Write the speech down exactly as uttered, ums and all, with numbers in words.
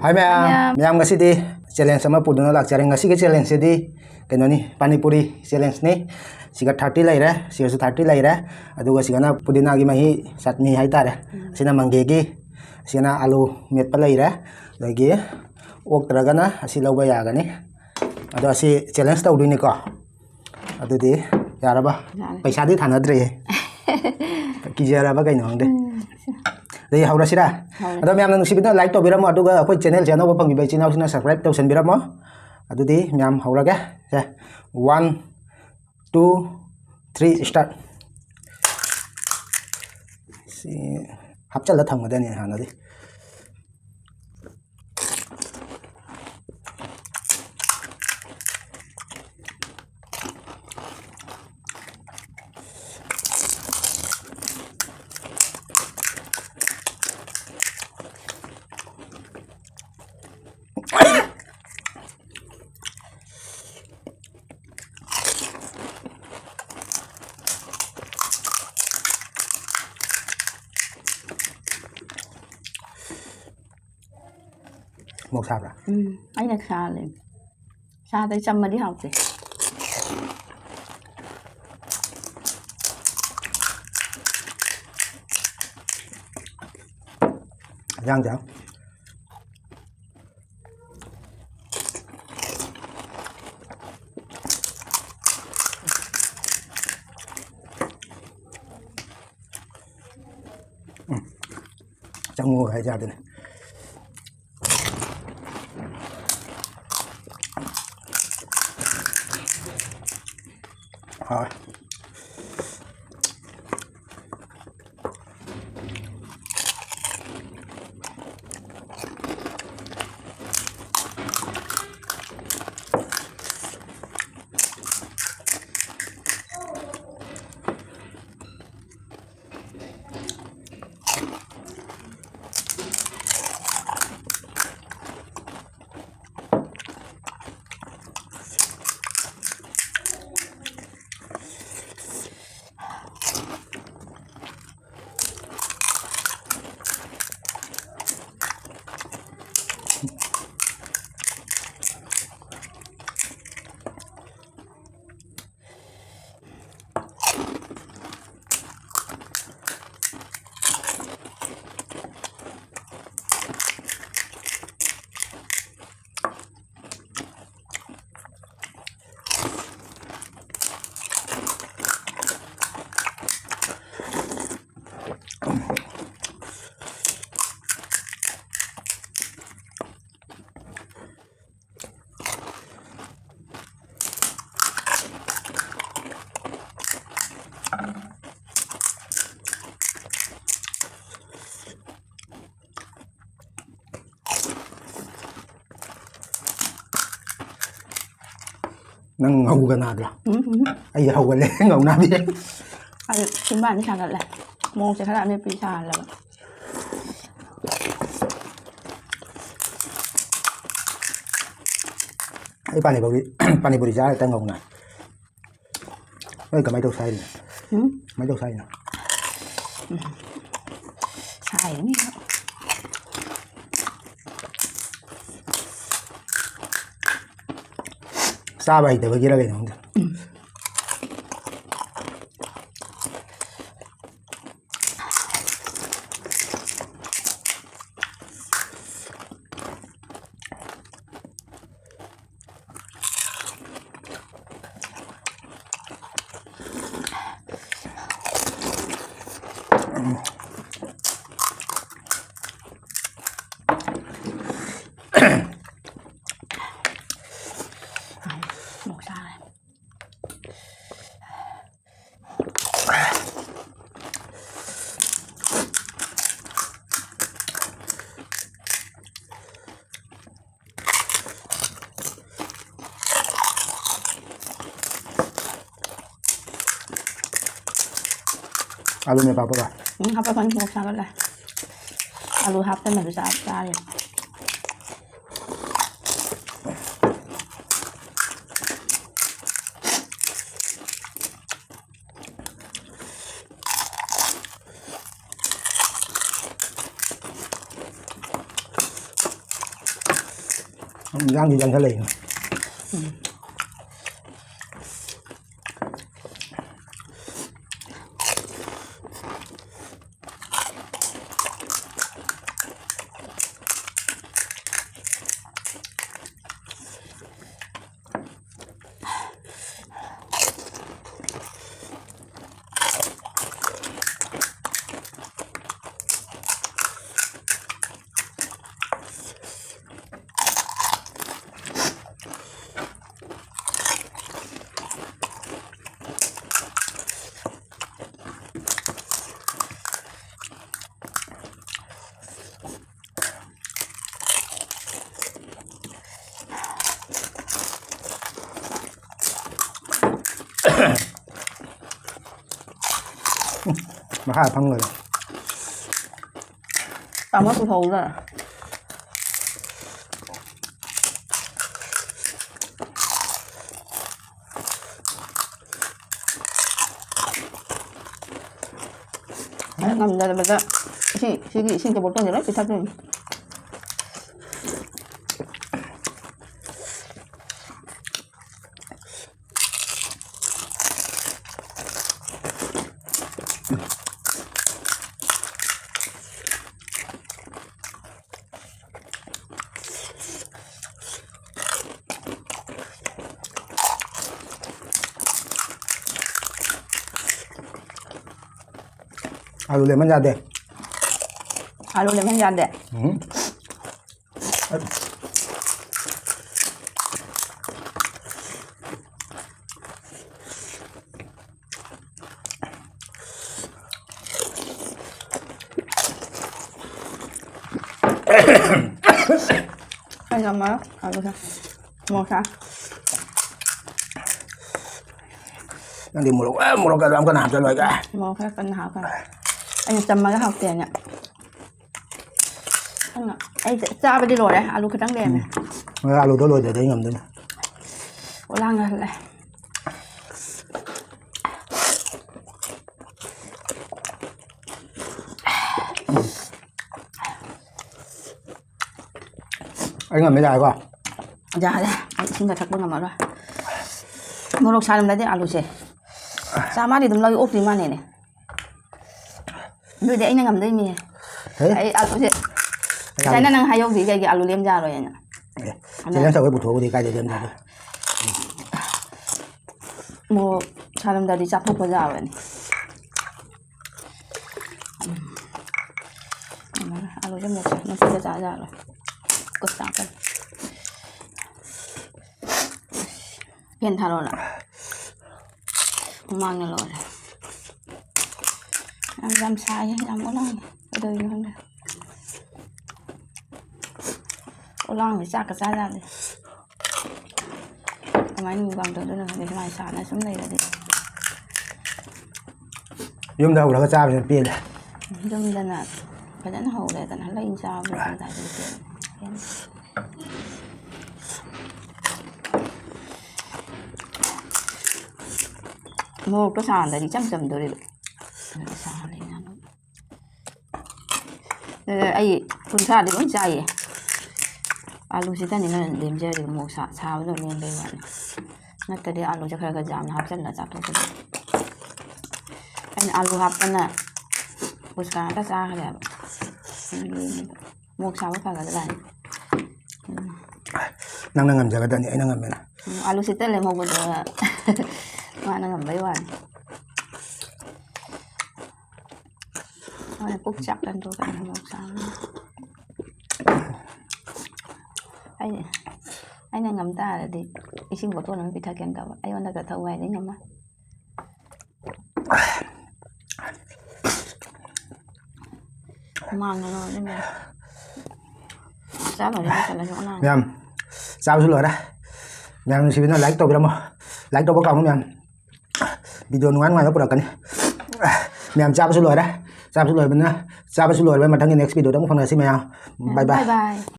ꯍꯥꯏ ꯃꯌꯥꯝ, ꯃꯌꯥꯝ꯫ ꯃꯌꯥꯝ ꯉꯁꯤꯗꯤ ꯆꯦꯂꯦꯟꯖ ꯑꯃ ꯄꯨꯗꯨꯅ ꯂꯥꯛꯆꯔꯦ꯫ ꯉꯁꯤꯒꯤ ꯆꯦꯂꯦꯟꯖꯁꯤꯗꯤ ꯀꯩꯅꯣꯅꯤ, ꯄꯥꯅꯤꯄꯨꯔꯤ ꯆꯦꯂꯦꯟꯖꯅꯤ꯫ ꯁꯤꯒ ꯊꯥꯔꯇꯤ ꯂꯩꯔꯦ, ꯁꯤꯒꯁꯨ ꯊꯥꯔꯇꯤ ꯂꯩꯔꯦ꯫ ꯑꯗꯨꯒ ꯁꯤꯒꯅ ꯄꯨꯗꯤꯅꯥꯒꯤ ꯃꯍꯤ ꯆꯠꯅꯤ ꯍꯥꯏꯇꯥꯔꯦ꯫ ꯎꯝ꯫ ꯑꯁꯤꯅ ꯃꯪꯒꯦꯒꯤ, ꯑꯁꯤꯅ ꯑꯂꯨ ꯃꯦꯠꯄ ꯂꯩꯔꯦ꯫ ꯑꯗꯒꯤ ꯑꯣꯛꯇ꯭ꯔꯒꯅ ꯑꯁꯤ ꯂꯧꯕ ꯌꯥꯒꯅꯤ꯫ ꯑꯗꯣ ꯑꯁꯤ ꯆꯦꯂꯦꯟꯖ ꯇꯧꯗꯣꯏꯅꯤꯀꯣ꯫ ꯑꯗꯨꯗꯤ ꯌꯥꯔꯕ? ꯌꯥꯔꯦ꯫ ꯄꯩꯁꯥꯗꯤ ꯊꯥꯅꯗ꯭ꯔꯦ꯫ ꯀꯤꯖꯔꯕ ꯀꯩꯅꯣ ꯈꯪꯗꯦ꯫ ꯎꯝ꯫ ꯑꯗꯨꯗꯤ ꯍꯧꯔꯁꯤꯔꯥ? ꯍꯧꯔꯁꯤ꯫ ꯑꯗꯣ ꯃꯌꯥꯝꯅ ꯅꯨꯡꯁꯤꯕꯤꯗꯨꯅ ꯂꯥꯏꯛ ꯇꯧꯕꯤꯔꯝꯃꯣ, ꯑꯗꯨꯒ ꯑꯩꯈꯣꯏ ꯆꯦꯅꯦꯜꯁꯦ ꯑꯅꯧꯕ ꯐꯪꯕꯤꯕ ꯏꯆꯤꯟ ꯏꯅꯥꯎꯁꯤꯡꯅ ꯁꯕꯁꯀ꯭ꯔꯥꯏꯕ ꯇꯧꯁꯟꯕꯤꯔꯝꯃꯣ꯫ ꯑꯗꯨꯗꯤ ꯃꯌꯥꯝ ꯍꯧꯔꯒꯦ꯫ ꯁꯦ, ꯋꯥꯟ, ꯇꯨ, ꯊ꯭ꯔꯤ, ꯁ꯭ꯇꯥꯔꯠ꯫ ꯁꯤ ꯍꯥꯞꯆꯜꯂ ꯊꯝꯒꯗꯕꯅꯤ ꯍꯥꯟꯅꯗꯤ꯫ ꯃꯣꯔꯣꯛ ꯁꯥꯕ꯭ꯔꯥ? ꯎꯝ, ꯑꯩꯅ ꯁꯥꯍꯜꯂꯦ꯫ ꯁꯥꯗꯩ ꯆꯝꯃꯗꯤ ꯍꯥꯎꯇꯦ꯫ ꯏꯟꯖꯥꯡꯁꯦ ꯎꯝ꯫ ꯆꯪꯉꯨ ꯍꯥꯏ ꯌꯥꯗꯅ꯫ ꯍꯥꯎꯋꯦ꯫ ꯅꯪ ꯉꯧꯒꯅꯥꯗ꯭ꯔꯥ? ꯎꯝ, ꯎꯝ꯫ ꯑꯩ ꯍꯧꯒꯠꯂꯦ ꯉꯧꯅꯥꯗꯤ꯫ ꯑꯗꯨ ꯆꯤꯝꯕꯥꯟꯗꯤ ꯁꯥꯒꯠꯂꯦ꯫ ꯃꯣꯔꯣꯛꯁꯦ ꯈꯔ ꯑꯃꯦꯠꯄꯤ ꯁꯥꯍꯜꯂꯕ꯫ ꯑꯩ ꯄꯥꯅꯤꯄꯨꯔꯤ, ꯄꯥꯅꯤꯄꯨꯔꯤ ꯆꯥꯔ ꯍꯦꯛꯇ ꯉꯧꯅ꯫ ꯅꯣꯏ ꯀꯃꯥꯏꯅ ꯇꯧ ꯁꯥꯏꯔꯤꯅꯣ? ꯎꯝ? ꯀꯃꯥꯏꯅ ꯇꯧ ꯁꯥꯏꯔꯤꯅꯣ? ꯎꯝ꯫ ꯁꯥꯏꯔꯤꯅꯤ꯫ ꯆꯥꯕ ꯍꯩꯇꯕꯒꯤꯔ ꯀꯩꯅꯣ ꯈꯪꯗꯦ꯫ ꯎꯝ꯫ ꯃꯣꯔꯣꯛ ꯁꯥꯔꯦ꯫ ꯑꯂꯨ ꯃꯦꯠꯄ ꯍꯥꯞꯄꯒ? ꯎꯝ, ꯍꯥꯞꯄꯛꯀꯅꯤ, ꯃꯣꯔꯣꯛ ꯁꯥꯒꯠꯂꯦ꯫ ꯑꯂꯨ ꯍꯥꯞꯇꯅꯁꯨ ꯆꯥ-, ꯆꯥꯔꯤ꯫ ꯏꯟꯖꯥꯡꯗꯤ ꯆꯪꯁꯜꯂꯛꯏꯅꯦ꯫ ꯎꯝ꯫ ꯃꯈꯥ ꯐꯝꯈ꯭ꯔꯦ꯫ ꯇꯥꯃꯣ ꯄꯨꯊꯣꯛꯎꯔ? ꯉꯝꯗꯕꯗ ꯏꯁꯤꯡ, ꯁꯤꯒꯤ ꯏꯁꯤꯡꯁꯦ ꯕꯣꯇꯜꯁꯦ ꯂꯣꯏ ꯄꯤꯊꯛꯇꯣꯏꯅꯤ꯫ ꯑꯥꯂꯨ ꯂꯦꯃꯟ ꯌꯥꯗꯦ꯫ ꯑꯥꯂꯨ ꯂꯦꯃꯟ ꯌꯥꯗꯦ꯫ ꯎꯝ꯫ ꯑꯩ ꯉꯝꯃꯔꯣꯏ ꯑꯥꯂꯨꯁꯦ꯫ ꯃꯣꯔꯣꯛ ꯁꯥꯏ꯫ ꯅꯪꯗꯤ ꯃꯣꯔꯣꯛ, ꯑꯦ, ꯃꯣꯔꯣꯛꯀꯗꯣ ꯌꯥꯝ ꯀꯟꯅ ꯍꯥꯞꯆꯜꯂꯣꯏꯒ꯫ ꯃꯣꯔꯣꯛ ꯈꯔ ꯀꯟꯅ ꯍꯥꯞꯀꯅꯤ꯫ ꯑꯩꯅ ꯆꯝꯃꯒ ꯍꯥꯎꯇꯦꯅ꯫ ꯑꯗꯨꯅ ꯑꯩ ꯆꯥꯕꯗꯤ ꯂꯣꯏꯔꯦ, ꯑꯥꯂꯨ ꯈꯤꯇꯪ ꯂꯩꯔꯝꯃꯦ꯫ ꯎꯝ꯫ ꯍꯣꯏ, ꯑꯥꯂꯨꯗꯣ ꯂꯣꯏꯗ꯭ꯔꯗꯤ ꯑꯩ ꯉꯝꯗꯣꯏꯅꯦ꯫ ꯑꯣꯂꯥꯡ ꯉꯥꯏꯍꯜꯂꯦ꯫ ꯑꯩ ꯉꯝꯃꯦ, ꯌꯥꯔꯦꯀꯣ? ꯌꯥꯔꯦ, ꯑꯩ ꯏꯁꯤꯡꯒ ꯊꯛꯄ ꯉꯝꯃꯔꯣꯏ꯫ ꯃꯣꯔꯣꯛ ꯁꯥꯔꯝꯗꯗꯤ ꯑꯥꯂꯨꯁꯦ ꯆꯥꯝꯃꯗꯤ ꯑꯗꯨꯝ ꯂꯧꯏ, ꯑꯣꯛꯇ꯭ꯔꯤ ꯃꯥꯅꯦꯅꯦ꯫ ꯑꯗꯨꯗꯤ ꯑꯩꯅ ꯉꯝꯗꯣꯏꯅꯦ꯫ ꯍꯦ? ꯑꯩ ꯑꯥꯂꯨꯁꯦ ꯌꯥꯝ ꯁꯨꯃꯥꯏꯅ ꯅꯪ ꯍꯥꯏꯍꯧꯗ꯭ꯔꯤ ꯀꯩꯒꯤ ꯑꯥꯂꯨ ꯂꯦꯝ ꯌꯥꯔꯣꯏꯅ꯫ ꯑꯦ, ꯑꯗ ꯆꯦꯂꯦꯟꯖ ꯇꯧꯕꯩ ꯄꯨꯊꯣꯛꯑꯕꯨꯗꯤ ꯀꯥꯏꯗꯩ ꯂꯦꯝ ꯌꯥꯗꯣꯏ? ꯃꯣꯔꯣꯛ ꯁꯥꯔꯝꯗꯗꯤ ꯆꯥꯊꯣꯛꯄ ꯌꯥꯔꯣꯏꯅꯦ꯫ ꯎꯝ꯫ ꯑꯥꯂꯨꯁꯦ ꯃꯣꯔꯣꯛꯁꯦ ꯅꯨꯡꯁꯤꯠꯀ ꯆꯥ ꯌꯥꯔꯣꯏ꯫ ꯀꯨꯠ ꯆꯥꯛꯀꯅꯤ꯫ ꯐꯦꯟ ꯊꯥꯔꯣꯔꯥ? ꯍꯨꯃꯥꯡꯅ ꯂꯣꯏꯔꯦ꯫ ꯌꯥꯝ, ꯌꯥꯝ ꯁꯥꯏꯌꯦ, ꯌꯥꯝ ꯑꯣꯂꯥꯡꯉꯦ꯫ ꯀꯩꯗꯧꯔꯤꯅꯣ ꯈꯪꯗꯦ꯫ ꯑꯣꯂꯥꯡꯕꯁꯦ ꯆꯥꯛꯀ ꯆꯥ ꯌꯥꯗꯦ꯫ ꯀꯃꯥꯏꯅ ꯃꯨꯛꯕꯥꯡ ꯇꯧꯗꯣꯏꯅꯣ ꯈꯪꯗꯦ, ꯁꯨꯃꯥꯏꯅ ꯁꯥꯟꯅ ꯁꯨꯝ ꯂꯩꯔꯗꯤ꯫ ꯌꯨꯝꯗ ꯍꯧꯔꯒ ꯆꯥꯕꯁꯤꯅ ꯄꯦꯜꯂꯦ꯫ ꯌꯨꯝꯗꯅ ꯐꯖꯅ ꯍꯧꯔꯦꯗꯅ ꯂꯩ ꯆꯥꯕꯗ ꯀꯗꯥꯏꯗꯒꯤ ꯄꯦꯜꯂꯦ? ꯃꯣꯔꯣꯛꯇꯣ ꯁꯥꯍꯟꯗꯗꯤ ꯏꯆꯝ ꯆꯝꯗꯣꯔꯤꯕ꯫ ꯑꯗꯨꯒ ꯁꯥꯍꯜꯂꯦ ꯏꯅꯥꯎꯅꯨꯄꯤ꯫ ꯑꯗꯨꯗ ꯑꯩ ꯀꯨꯟꯊ꯭ꯔꯥꯗꯤ ꯂꯣꯏ ꯆꯥꯏꯌꯦ꯫ ꯑꯥꯂꯨꯁꯤꯗꯅꯤꯅ ꯂꯦꯝꯖꯔꯤꯕ ꯃꯣꯔꯣꯛ ꯁꯥ-, ꯁꯥꯕꯗꯣ ꯂꯦꯝꯕꯩ ꯋꯥꯅꯤ꯫ ꯅꯠꯇ꯭ꯔꯗꯤ ꯑꯥꯂꯨꯁꯦ ꯈꯔ ꯈꯔ ꯌꯥꯝꯅ ꯍꯥꯞꯆꯜꯂ ꯆꯥꯊꯣꯛꯄꯗꯣ꯫ ꯑꯩꯅ ꯑꯥꯂꯨ ꯍꯥꯞꯇꯅ ꯄꯨꯁꯀꯥ ꯉꯥꯛꯇ ꯆꯥꯈ꯭ꯔꯦꯕ꯫ ꯃꯣꯔꯣꯛ ꯁꯥꯕ ꯐꯒꯗ꯭ꯔꯥꯅ꯫ ꯅꯪꯅ ꯉꯝꯖꯒꯗꯕꯅꯤ, ꯑꯩꯅ ꯉꯝꯃꯦꯅ꯫ ꯎꯝ, ꯑꯥꯂꯨ ꯁꯤꯠꯇ ꯂꯦꯝꯍꯧꯕꯗꯣ ꯃꯥꯅ ꯉꯝꯕꯩ ꯋꯥꯅꯤ꯫ ꯍꯣꯏ, ꯄꯨꯛ ꯆꯥꯛ ꯀꯟꯗ꯭ꯔꯣ ꯀꯟꯅ ꯃꯣꯔꯣꯛ ꯆꯥꯕꯅꯤ꯫ ꯑꯩ, ꯑꯩꯅ ꯉꯝ ꯇꯥꯔꯗꯤ ꯏꯁꯤꯡ ꯕꯣꯇꯜ ꯑꯃ ꯄꯤꯊꯛꯀꯦꯅ ꯇꯧꯕ꯫ ꯑꯩꯉꯣꯟꯗꯒ ꯊꯛꯎ ꯍꯥꯏꯗꯤ ꯉꯝꯃꯣꯏ꯫ ꯍꯨꯃꯥꯡꯅ ꯂꯣꯏꯔꯦ ꯃꯌꯥꯝ꯫ ꯆꯥ ꯂꯣꯏꯔꯦ ꯂꯣꯏꯁꯜꯂꯁꯦ ꯑꯣꯟꯂꯥꯏꯟ꯫ ꯃꯌꯥꯝ ꯆꯥꯕꯁꯨ ꯂꯣꯏꯔꯦ꯫ ꯃꯌꯥꯝ ꯅꯨꯡꯁꯤꯕꯤꯅ like ꯇꯧꯕꯤꯔꯝꯃꯣ꯫ Like ꯇꯧꯕ ꯀꯥꯎꯅꯨ ꯃꯌꯥꯝ꯫ Video ꯅꯨꯡꯉꯥꯏ ꯅꯨꯡꯉꯥꯏꯕ ꯄꯨꯔꯛꯀꯅꯤ꯫ ꯃꯌꯥꯝ ꯆꯥꯕꯁꯨ ꯂꯣꯏꯔꯦ꯫ ꯆꯥꯕꯁꯨ ꯂꯣꯏꯕꯅꯤꯅ, ꯆꯥꯕꯁꯨ ꯂꯣꯏꯔꯕ ꯃꯊꯪꯒꯤ next videoꯗ ꯑꯃꯨꯛ ꯐꯪꯅꯁꯤ ꯃꯌꯥꯝ꯫ Bye bye꯫ Bye bye꯫